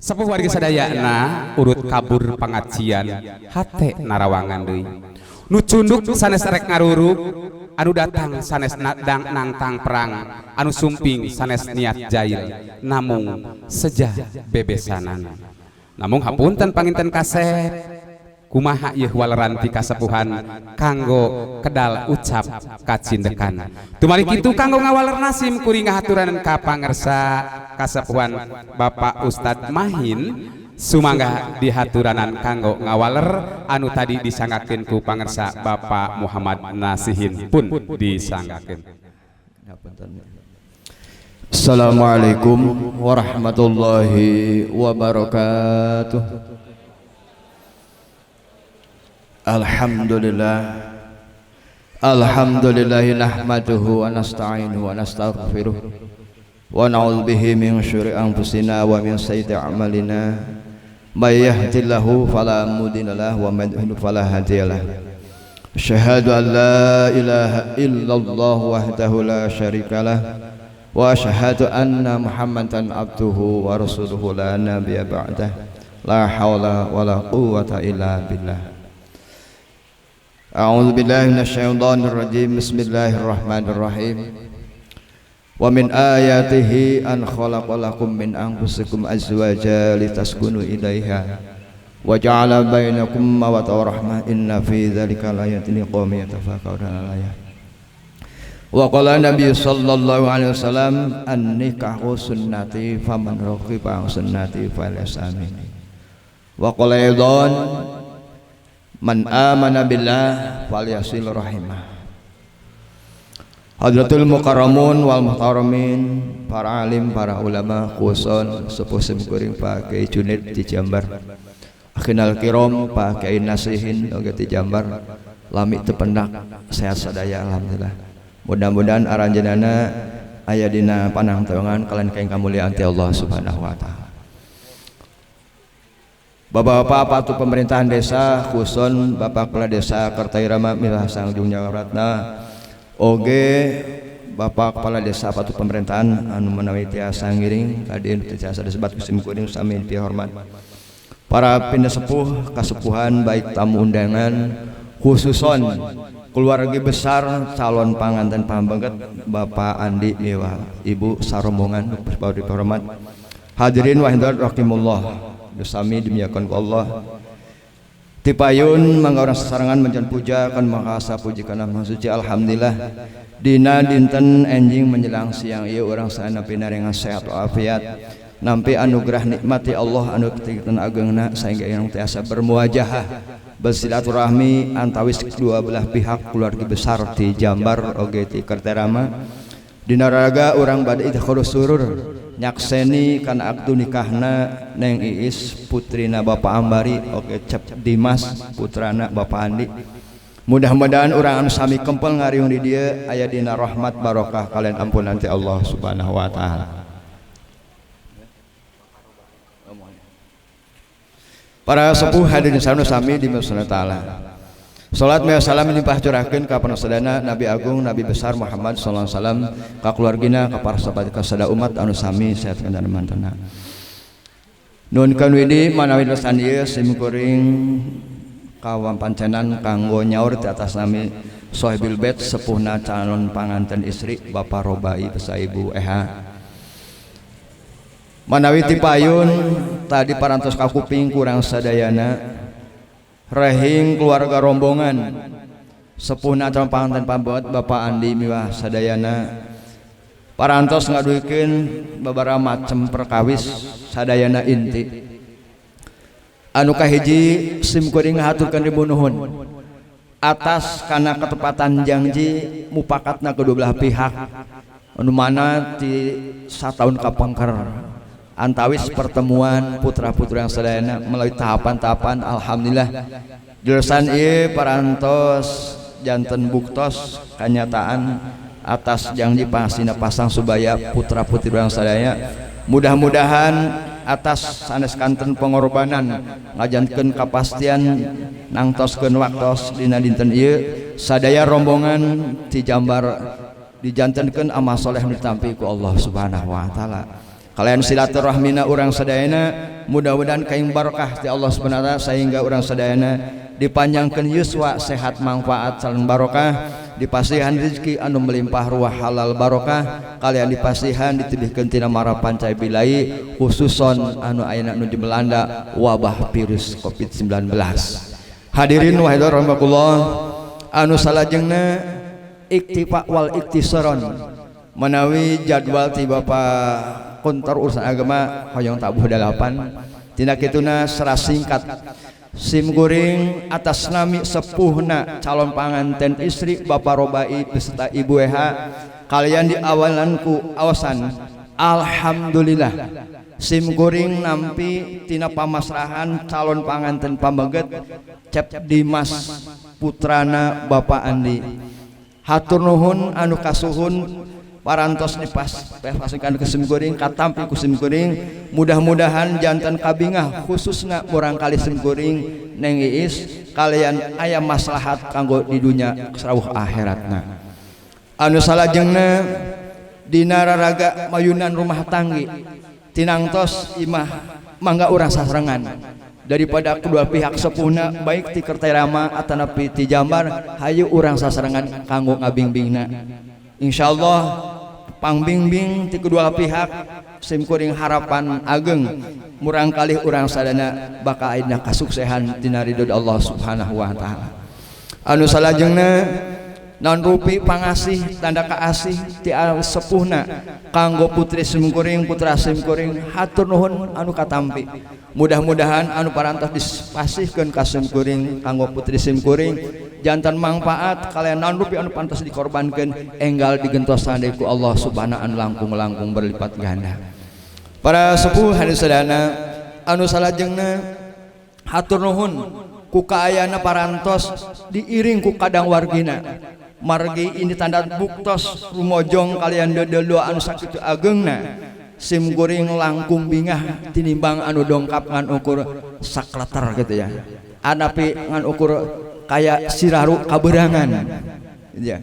Sepuh warga sadayana urut kabur pangajian hate narawangan deui. Nu cunduk sanes rek ngaruruk, anu datang sanes nadang nangtang perang, anu sumping sanes niat jail, namung sejah bebesanan. Namung hapunten panginten kasep, kumaha ieu waleran ti kasepuhan kanggo kedal ucap kacindekan. Tumari kitu kanggo ngawalerna sim kuring ngahaturanan ka pangersa kasepuhan Bapak Ustadz Mahin sumangga dihaturanan kanggo ngawaler anu tadi disanggakeun ku pangersa Bapak Muhammad Nasihin pun disanggakeun. Assalamualaikum warahmatullahi wabarakatuh. Alhamdulillah, alhamdulillah nahmaduhu wa nasta'inuhu wa nastaghfiruh wa na'udzu bihi min syururi anfusina wa min sayyiati a'malina. May yahdihillahu fala mudilla lahu wa may yudlil fala hadiyalah. Asyhadu an la ilaha illallah wahdahu la syarikalah wa asyhadu anna Muhammadan abduhu wa rasuluhu la nabiyya ba'dah. La haula wa la quwwata illa billah. A'udzu billahi minasyaitonir rajim. Bismillahirrahmanirrahim. Wa min ayatihi an khalaqalakum min anfusikum azwaja litaskunu ilaiha wa ja'ala bainakum mawaddah wa rahmah inna fi dzalika laayatin liqaumin yatafakkarun. Wa qala Nabi sallallahu alaihi wasallam an-nikahu sunnati faman raghiba an sunnati falaysa minni. Wa qala aidan man amana billah falyasil rahimah. Hadratul mukarramun wal muhtaramin, para alim, para ulama, khusun sepuh simkuring Pak Kiai Junid di Jambar, akhinal kiram Pak Kiai Nasihin oge di Jambar, lami tependak sehat sadaya alhamdulillah. Mudah-mudahan aranjeunana aya dina panangtongan kalian kaing kamuliaan ti Allah Subhanahu wa taala. Bapak-bapak aparatur pemerintahan desa khusun Bapak Kepala Desa Kertairama Milah Sangjung Ratna oge Bapak Kepala Desa aparatur pemerintahan anu menawi tiasa ngiring ka dieu tiasa disebat ku simkuring sami pihormat. Para pinasepuh kasepuhan baik tamu undangan khususon keluarga besar calon panganten pamengket Bapak Andi miwah Ibu sarombongan dihormat. Hadirin wa hadirat rahimullah sami dimiakan ku Allah. Tipayun mangga urang sasarengan menjan puja kan makasa puji kana Maha Suci. Alhamdulillah dina dinten enjing menjelang siang ieu urang saena pinaringan sehat walafiat nampi anugerah nikmati Allah anu teu agengna sehingga urang tiasa bermuajahah bersilaturahmi antawis kedua belah pihak keluarga besar di Jambar oge di Kertarama. Dina raga urang bade idkhulus surur nyakseni kana akdu nikahna Neng Iis putrina Bapak Ambari oge Cep Dimas putrana Bapak Andi. Mudah-mudahan urang anu sami kempel ngariung di dieu aya dina rahmat barokah kalian ampunan ti Allah Subhanahu wa taala. Para sepuh hadirin sami di Allah taala. Salat wa salam limpah curahkeun ka panosadana Nabi Agung Nabi besar Muhammad sallallahu alaihi wasallam ka keluargina ka para sahabat ka sada umat anu sami sehat kana mantena. Nuhunkeun widi manawi lesan ieu simkuring kawam pancenan kanggo nyaur di atas nami Sohibil Bait sepuhna calon panganten istri Bapak Robai besa Ibu Eha. Manawi tipayun tadi parantos kakuping kurang sadayana rehing keluarga rombongan sepuhna calon panganten pambuat Bapak Andi miwah sadayana parantos ngaduikeun babaraha macem perkawis sadayana inti anu kahiji simkuring ngahaturkeun ribu nuhun atas kana ketepatan janji mupakatna kedua belah pihak anu mana di sataun kapengker antawis pertemuan putra-putra yang sadayana melalui tahapan-tahapan alhamdulillah jurusan ieu parantos janten buktos kanyataan atas janji pasina pasang subaya putra-putri yang sadaya. Mudah-mudahan atas sanes kanten pengorbanan ngajankeun kapastian nangtoskeun waktos dina dinten ieu sadaya rombongan ti Jambar dijantenkeun amal soleh nu ditampi ku Allah Subhanahu wa taala. Kalian silaturahmina urang sadayana Mudah-mudahan kaing barokah ti Allah Subhanahu wa taala sehingga urang sadayana dipanjangkeun yuswa sehat manfaat sareng barokah, dipasihan rezeki anu melimpah ruah halal barokah, kalian dipasihan ditebihkeun tina mara pancai bilai khususon anu ayeuna nuju melanda wabah virus Covid-19. Hadirin wahidur rahimakumullah, anu salajengna iktifa wal iktisaron menawi jadwal ti Bapak Kontor Urusan Agama hoyong tabuh 8 tina kituna secara singkat sim kuring atas nami sepuhna calon panganten istri Bapak Robai beserta Ibu EH kalian diawalan ku awasan alhamdulillah sim kuring nampi tina pamasrahan calon panganten pameget Cep Dimas putrana Bapak Andi. Hatur nuhun anu kasuhun parantos dipas pasihkan ke sim kuring katampi ku sim kuring, mudah-mudahan jantan kabingah khususna murangkalih sim kuring Neng Iis kalian aya maslahat kanggo di dunya sarawuh akhiratna. Anu salajengna dina raraga mayunan rumah tanggi tinangtos imah mangga urang sasarengan daripada kedua pihak sepuhna baik ti Kertairama atanapi ti Jambar, hayu urang sasarengan kanggo ngabingbingna. Insyaallah pangbimbing ti kedua pihak sim kuring harapan ageng murangkalih urang sadana bakal aya kasuksesan tina ridho Allah Subhanahu wa taala. Anu salajengna naon rupi pangasih tanda kaasih ti sepuhna kanggo putri sim kuring putra sim kuring, hatur nuhun anu katampi. Mudah-mudahan anu parantos dipasihkeun ka sim kuring kanggo putri sim kuring jantan manfaat kalian naon rupi anu pantas dikorbankeun enggal digentosan deui ku Allah Subhanahu anu langkung-langkung berlipat ganda. Para sepuh hadirin sadana, anu salajengna hatur nuhun ku kaayana parantos diiring ku kadang wargina margi ini tanda buktos rumojong kalian deudeuh anu sakitu agengna sim kuring langkung bingah tinimbang anu dongkap ngan ukur saklater gitu ya, anapi ngan ukur kayak siraru kaberangan ya.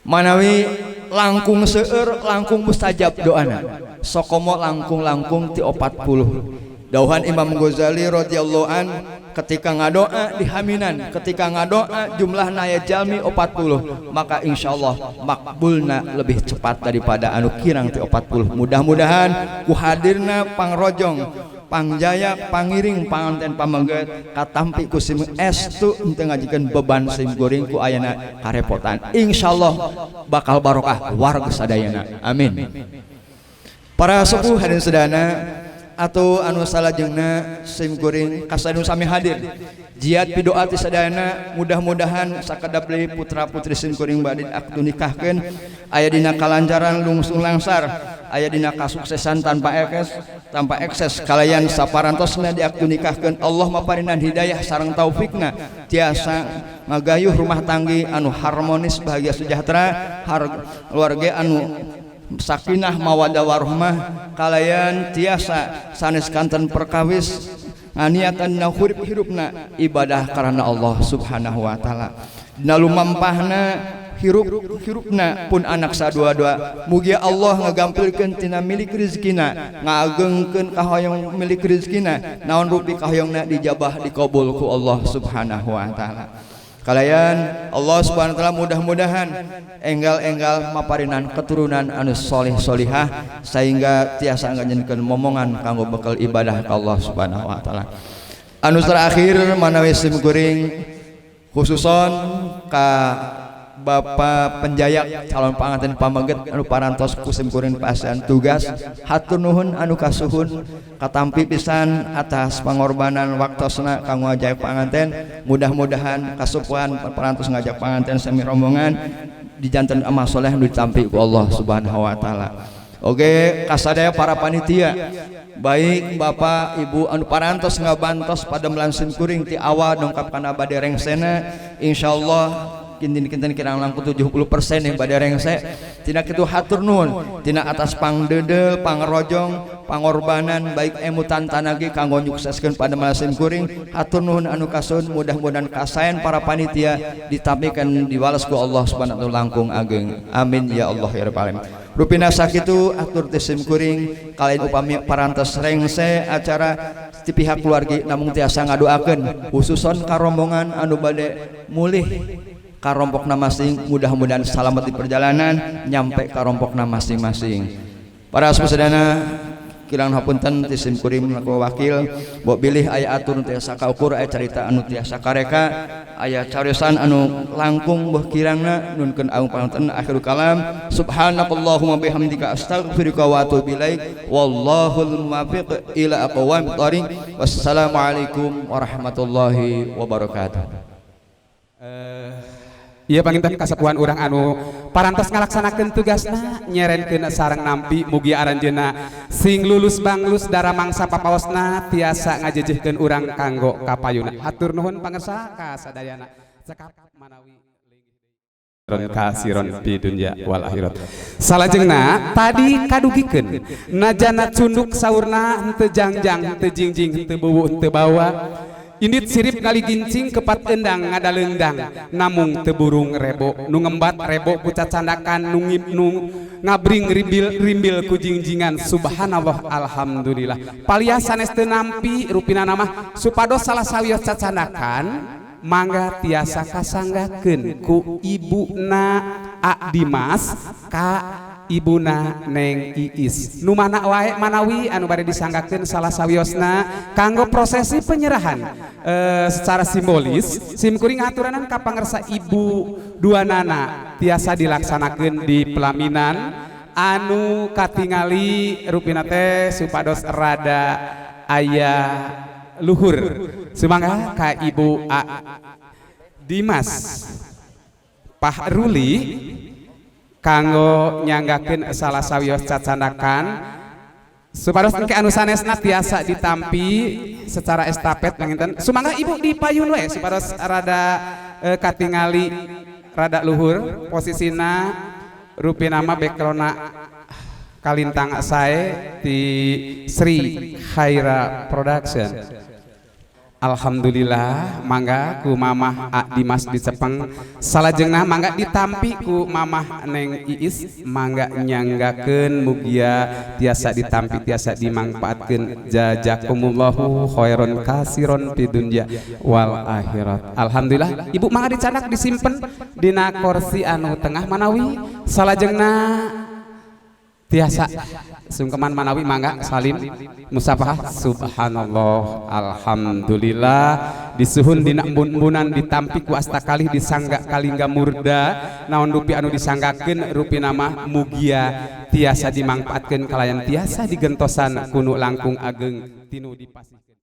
Manawi langkung seueur langkung mustajab doana sokomo langkung-langkung ti 40. Dauhan Imam Ghazali radhiyallahu an ketika ngadoa di haminan, ketika ngadoa jumlah naya jalmi 40, maka insyaallah makbulna lebih cepat daripada anu kirang ti 40. Mudah-mudahan ku hadirna pangrojong pangjaya pangiring panganten pameget katampi ku sim estu henteu ngajikeun beban sim kuring ku ayana karepotan, insyaallah bakal barokah warga sadayana, amin. Para sepuh hadirin sadayana atau anu salajengna sim kuring kasadu sami hadir jiat pidoa ti sadayana mudah-mudahan sakedap deui putra putri sim kuring bade akdu nikahkeun aya dina kalancaran lungsung langsar, aya dina kasuksesan tanpa ekses kalayan saparantosna diakdu nikahkeun Allah maparinan hidayah sareng taufikna tiasa ngagayuh rumah tanggi anu harmonis bahagia sejahtera keluarga anu sakinah mawaddah warahmah kalayan tiasa sanes kanten perkawis nganiatan dina hurip hirupna ibadah karena Allah Subhanahu wa taala dina lumampahna hirup hirupna pun anak sadua-dua mugia Allah ngagampilkeun tina milik rezekina ngagengkeun kahoyong milik rezekina naon rupi kahoyongna dijabah dikabul ku Allah Subhanahu wa taala. Kalayan Allah Subhanahu wa taala mudah-mudahan enggal-enggal maparinan keturunan anu soleh solihah sehingga tiasa ngajenkeun momongan kanggo bekal ibadah ka Allah Subhanahu wa taala. Anu terakhir manawi sim kuring khususon ka Bapak Penjayak calon panganten pameget anu parantos ku sim kuring pasihan tugas, hatur nuhun anu kasuhun katampi pisan atas pangorbanan waktosna kanggo ngajak panganten. Mudah-mudahan kasupuhan parantos ngajak panganten sami rombongan dijanten amal soleh nu ditampi ku Allah Subhanahu wa taala. Oke, kasadaya para panitia baik bapak ibu anu parantos ngabantos pada melansin kuring ti awal dongkap kana bade rengsena, insyaallah Kinten-kinten kirang langkung 70% yang bade rengse. Tina kitu hatur nuhun tina atas pangdeudeuh, pangrojong, pangorbanan, baik emutan tanagi kanggo nyukseskeun padamelan sim kuring. Hatur nuhun anu kasuhun, mudah-mudahan kasaean para panitia ditampikan, diwales ku Allah Subhanahu wa taala langkung ageng. Amin ya Allah ya rabbal alamin. Rupina sakitu atur ti sim kuring. Kalayan upami parantos rengse acara ti pihak keluarga, namung tiasa ngadoakeun khususon ka rombongan anu bade mulih ka rompokna masing, mudah-mudahan selamat di perjalanan nyampe ka rompokna masing-masing. Para sadayana, kirang hapunten ti sim kuring laku wakil, mbok bilih aya atur nu tiasa kaukur, aya carita anu tiasa kareka, aya cariosan anu langkung boh kirangna, nuhunkeun agung pangapunten. Akhirul kalam, subhanakallahumma bihamdika, astaghfiruka wa atubu ilaik, wallahul muwaffiq ila aqwamit thoriq. Wassalamualaikum warahmatullahi wabarakatuh. Iya, panginten kasepuhan urang anu parantos ngalaksanakeun tugasna nyerenkeun sareng nampi, mugi aranjeunna sing lulus banglus daramangsa papaosna, tiasa ngajejehkeun urang kanggo kapayuna. Hatur nuhun pangersa ka sadayana. Cekap manawi kasiron di dunya wal akhirat. Salajengna tadi kadugikeun najana cunduk, saurna henteu jangjang, henteu jingjing, henteu buwu, henteu bawa, indit sirip ngaligincing, kepat endang ngadaleungdang, namung teu burung rebo. Nu ngembat rebo ku cacandakan, nu nu ngabring rimbil rimbil ku jingjingan. Subhanallah, alhamdulillah. Paliah sanes teu nampi, rupina mah supados salah sawios cacandakan mangga tiasa kasanggakeun ku ibuna A Dimas ka ibuna Neng Iis. Nu mana wae manawi anu bade disanggakeun salah sawiosna kanggo prosesi penyerahan secara simbolis. Sim kuring ngaturanan ka pangersa ibu dua nana tiasa dilaksanakeun di pelaminan anu katingali, rupina teh supados rada aya luhur. Sumangga ka Ibu A Dimas Pahruli kanggo nyanggakeun salah sawios cacandakan supados engke anu sanesna tiasa ditampi secara estafet panginten. Sumangga Ibu di payun we supados rada katingali rada luhur posisina, rupina mah backgroundna kalintang sae di Sri Khaira Production. Alhamdulillah. Mangga ku Mamah A Dimas dicepeng, salajengna mangga ditampi ku Mamah Neng Iis. Mangga nyanggakeun, mugia tiasa ditampi, tiasa dimangfaatkeun. Jazakumullahu khairan kasiron di dunya wal akhirat. Alhamdulillah. Ibu mangga dicanak, disimpen dina kursi anu tengah manawi. Salajengna tiasa sungkeman manawi, mangga salim musafahah. Subhanallah, alhamdulillah. Disuhun dina embun-embunan, ditampi ku asta kalih, disangga kalingga murda. Naon rupi anu disanggakeun, rupi nama mugia tiasa dimangfaatkeun kalayan tiasa digentosan ku nu langkung ageng tinu dipasihkeun.